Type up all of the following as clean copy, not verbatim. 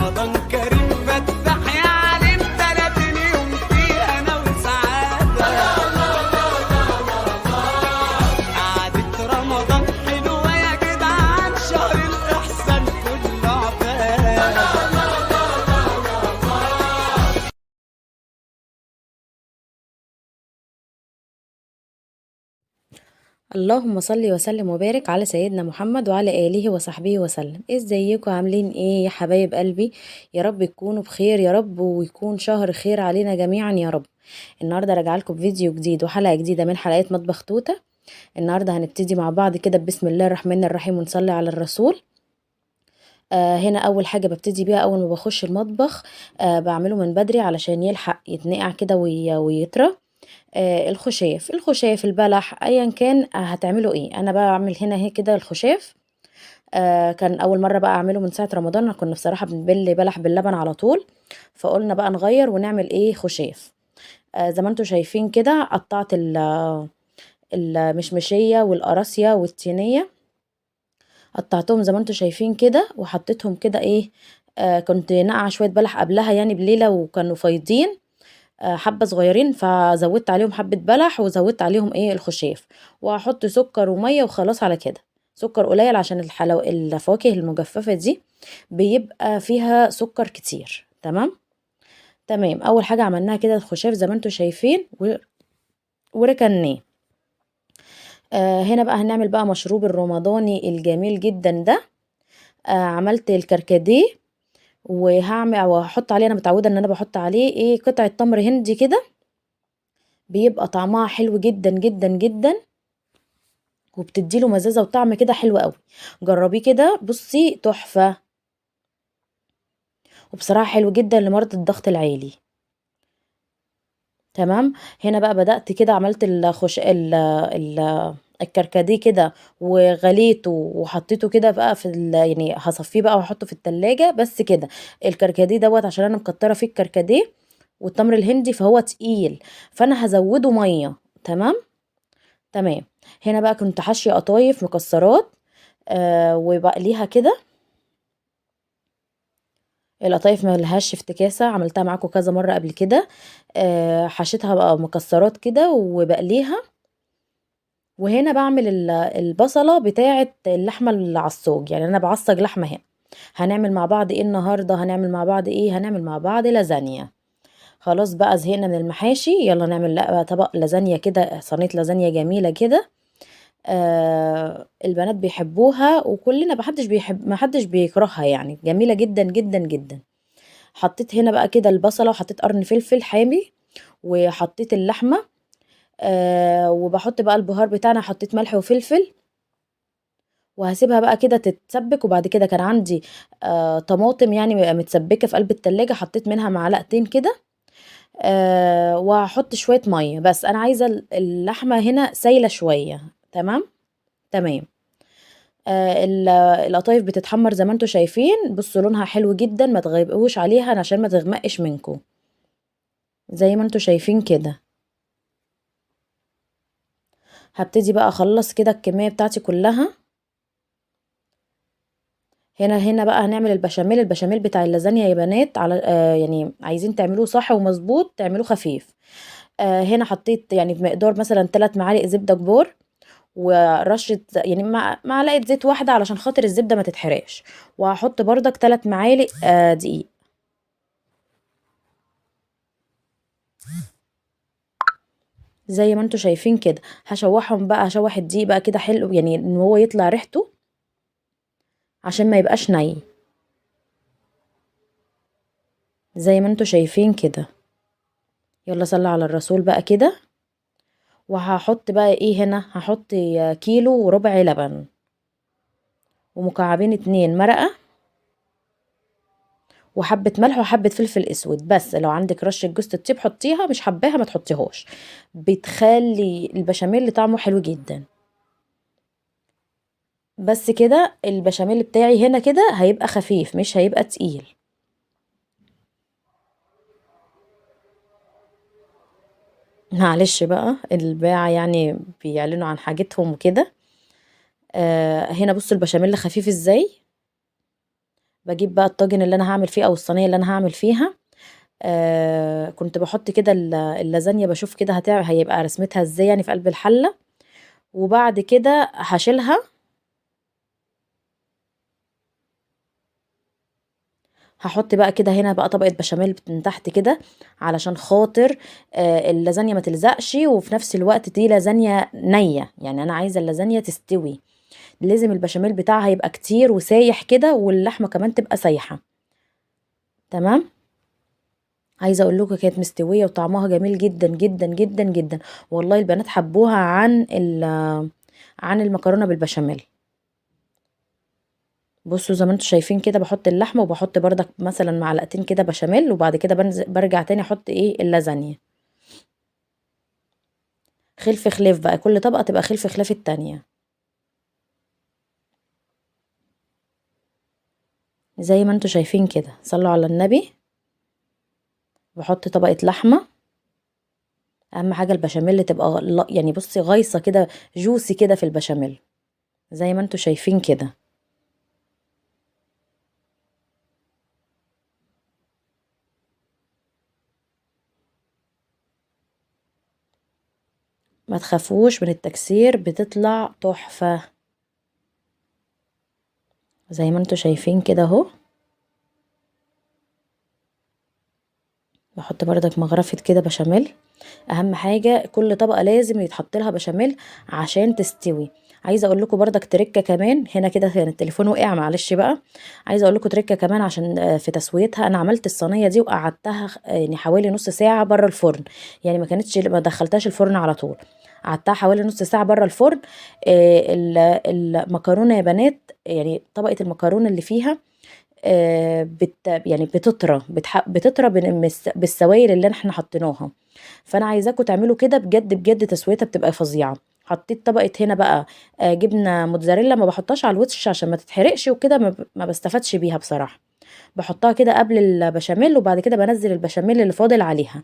رمضان كريم فتح يا عليم، 30 يوم فيه انا وسعادة. قعدة رمضان حلوة يا جدعان، شهر الإحسان كله عبادة. اللهم صل وسلم وبارك على سيدنا محمد وعلى آله وصحبه وسلم. ازيكم عاملين ايه يا حبايب قلبي؟ يا رب تكونوا بخير يا رب، ويكون شهر خير علينا جميعا يا رب. النهارده راجعه لكم بفيديو جديد وحلقه جديده من حلقات مطبخ توته. النهارده هنبتدي مع بعض كده بسم الله الرحمن الرحيم ونصلي على الرسول. هنا اول حاجه ببتدي بيها اول ما بخش المطبخ، بعمله من بدري علشان يلحق يتنقع كده ويطرى. الخشاف البلح ايا كان هتعملوا ايه. انا بعمل هنا اهي كده الخشاف، كان اول مره بقى اعمله من ساعه رمضان. كنا بصراحه بنبل بلح باللبن على طول، فقلنا بقى نغير ونعمل ايه خشاف. زي ما انتم شايفين كده قطعت المشمشيه والقراصيه والتينيه، قطعتهم زي ما انتم شايفين كده وحطيتهم كده ايه. كنت نقعه شويه بلح قبلها يعني بليله وكانوا فايضين، حبه صغيرين، فزودت عليهم حبه بلح وزودت عليهم ايه الخشاف، وهحط سكر وميه وخلاص على كده. سكر قليل عشان الفواكه المجففه دي بيبقى فيها سكر كتير. تمام تمام. اول حاجه عملناها كده الخشاف زي ما انتم شايفين وركناه. هنا بقى هنعمل بقى مشروب الرمضاني الجميل جدا ده. عملت الكركديه وهعمل وهحط عليه، انا متعوده ان انا بحط عليه ايه قطعه تمر هندي كده، بيبقى طعمها حلو جدا جدا جدا، وبتديله مزازه وطعم كده حلو قوي. جربيه كده بصي تحفه، وبصراحه حلو جدا لمرضى الضغط العالي. تمام. هنا بقى بدأت كده عملت الكركديه كده وغليته وحطيته كده بقى في يعني هصفيه بقى واحطه في التلاجة بس كده. الكركديه دوت عشان انا مكتره فيه الكركديه والتمر الهندي فهو تقيل، فانا هزوده ميه. تمام تمام. هنا بقى كنت حاشيه قطايف مكسرات، وبقليها كده. القطايف ما لهاش افتكاسه، عملتها معاكم كذا مره قبل كده. حشيتها بقى مكسرات كده وبقليها. وهنا بعمل البصله بتاعه اللحمه العصاج، يعني انا بعصج لحمه. هنا هنعمل مع بعض ايه النهارده؟ هنعمل مع بعض ايه؟ هنعمل مع بعض لازانيا. خلاص بقى زهقنا من المحاشي، يلا نعمل بقى طبق لازانيا كده، صينيه لازانيا جميله كده. البنات بيحبوها وكلنا، محدش بيحب، محدش بيكرهها يعني، جميله جدا جدا جدا. حطيت هنا بقى كده البصله وحطيت قرن فلفل حامي وحطيت اللحمه، وبحط بقى البهار بتاعنا، حطيت ملح وفلفل، وهسيبها بقى كده تتسبك. وبعد كده كان عندي طماطم يعني متسبكه في قلب التلاجة، حطيت منها معلقتين كده، وهحط شويه ميه، بس انا عايزه اللحمه هنا سايله شويه. تمام تمام. القطايف بتتحمر زي ما انتم شايفين، بصوا لونها حلو جدا، ما تغيبوش عليها عشان ما تغمقش منكم، زي ما انتم شايفين كده. هبتدي بقى اخلص كده الكميه بتاعتي كلها. هنا بقى هنعمل البشاميل. البشاميل بتاع اللازانيا يا بنات، يعني عايزين تعملوه صح ومظبوط، تعملوه خفيف. هنا حطيت يعني بمقدار مثلا 3 معالق زبده كبار، ورشه يعني معلقه زيت واحده علشان خاطر الزبده ما تتحرقش، وهحط بردك 3 معالق دقيق. زي ما انتم شايفين كده. هشوحهم بقى، هشوح الدقيق بقى كده حلو، يعني ان هو يطلع ريحته عشان ما يبقاش ني، زي ما انتم شايفين كده. يلا صلي على الرسول بقى كده. وهحط بقى ايه هنا؟ هحط كيلو وربع لبن، ومكعبين 2 مرقة، وحبة ملح، وحبة فلفل اسود. بس لو عندك رشة جوز الطيب حطيها، مش حباها ما تحطيهاش، بتخلي البشاميل طعمه حلو جدا. بس كده البشاميل بتاعي هنا كده هيبقى خفيف، مش هيبقى تقيل. معلش بقى الباعة يعني بيعلنوا عن حاجتهم وكده. هنا بصوا البشاميل خفيف ازاي. بجيب بقى الطاجن اللي انا هعمل فيه او الصينية اللي انا هعمل فيها. كنت بحط كده اللازانيا، بشوف كده هيبقى رسمتها ازاي يعني في قلب الحلة، وبعد كده هشيلها هحط بقى كده هنا بقى طبقه بشاميل من تحت كده علشان خاطر اللازانيا ما تلزقش، وفي نفس الوقت دي لازانيا نيه، يعني انا عايزه اللازانيا تستوي، لازم البشاميل بتاعها يبقى كتير وسايح كده، واللحمة كمان تبقى سايحه. تمام. عايزه اقول لكم كانت مستوية وطعمها جميل جدا جدا جدا جدا، والله البنات حبوها عن المكرونه بالبشاميل. بصوا زي ما انتم شايفين كده بحط اللحمة، وبحط بردك مثلا معلقتين كده بشاميل، وبعد كده برجع تاني احط ايه اللازانيا، خلف خلاف بقى، كل طبقه تبقى خلف خلاف التانية زي ما انتم شايفين كده. صلوا على النبي. بحط طبقه لحمه، اهم حاجة البشاميل تبقى يعني بصي غايصه كده، جوسي كده في البشاميل زي ما انتم شايفين كده. ما تخافوش من التكسير، بتطلع تحفة زي ما انتم شايفين كده اهو. بحط بردك مغرفة كده بشاميل، اهم حاجة كل طبقة لازم يتحط لها بشاميل عشان تستوي. عايزة اقول لكم بردك تركة كمان هنا كده، كان التليفون وقع معلش بقى. عايزة اقول لكم تركة كمان عشان في تسويتها. انا عملت الصينية دي وقعدتها يعني حوالي نص ساعة بره الفرن، يعني ما دخلتهاش الفرن على طول، قعدتها حوالي نص ساعة بره الفرن. المكرونة يا بنات، يعني طبقة المكرونة اللي فيها يعني بتطرى، بتطرى بالسوائل اللي احنا حطيناها. فانا عايزاكم تعملوا كده بجد بجد، تسويتها بتبقى فظيعة. حطيت طبقه هنا بقى جبنه موتزاريلا، ما بحطهاش على الوش عشان ما تتحرقش وكده، ما بستفادش بيها بصراحة، بحطها كده قبل البشاميل، وبعد كده بنزل البشاميل اللي فاضل عليها.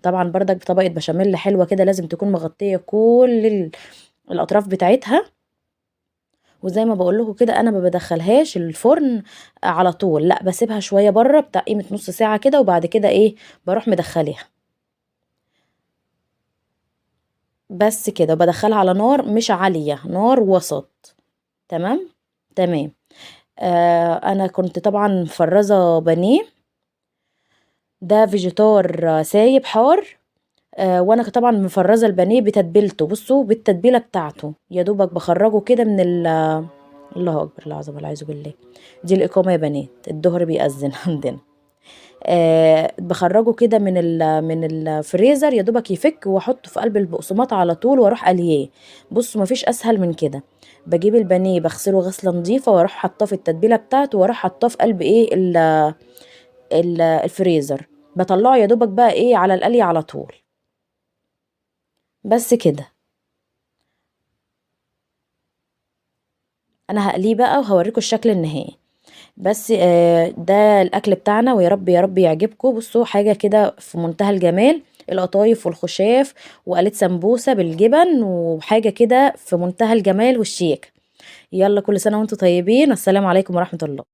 طبعا بردك بطبقه بشاميل حلوة كده، لازم تكون مغطيه كل الاطراف بتاعتها. وزي ما بقول لكم كده انا ما بدخلهاش الفرن على طول، لا بسيبها شوية بره بتاع قيمة نص ساعة كده، وبعد كده ايه بروح مدخليها بس كده. وبدخلها على نار مش عالية، نار وسط. تمام تمام. انا كنت طبعا مفرزه بانيه، ده فيجيتار سايب حار، وانا طبعا مفرزه البانيه بتتبيلته. بصوا بالتتبيله بتاعته، يا دوبك بخرجه كده من الله اكبر العظمة والعياذ بالله، دي الاقامة يا بنات، الظهر بيأذن عندنا. بخرجه كده من الفريزر يا دوبك يفك، واحطه في قلب البقسماط على طول واروح قلياه. بصوا مفيش اسهل من كده. بجيب البانيه بغسله غسله نظيفة، واروح حاطاه في التتبيله بتاعته، واروح حاطاه في قلب ايه الفريزر، بطلعه يا دوبك بقى ايه على القلي على طول بس كده. انا هقليه بقى وهوريكم الشكل النهائي. بس ده الاكل بتاعنا، ويا رب يا رب يعجبكم. بصوا حاجة كده في منتهى الجمال، القطايف والخشاف وقالت سمبوسة بالجبن، وحاجه كده في منتهى الجمال والشياكه. يلا كل سنة وانتم طيبين، والسلام عليكم ورحمة الله.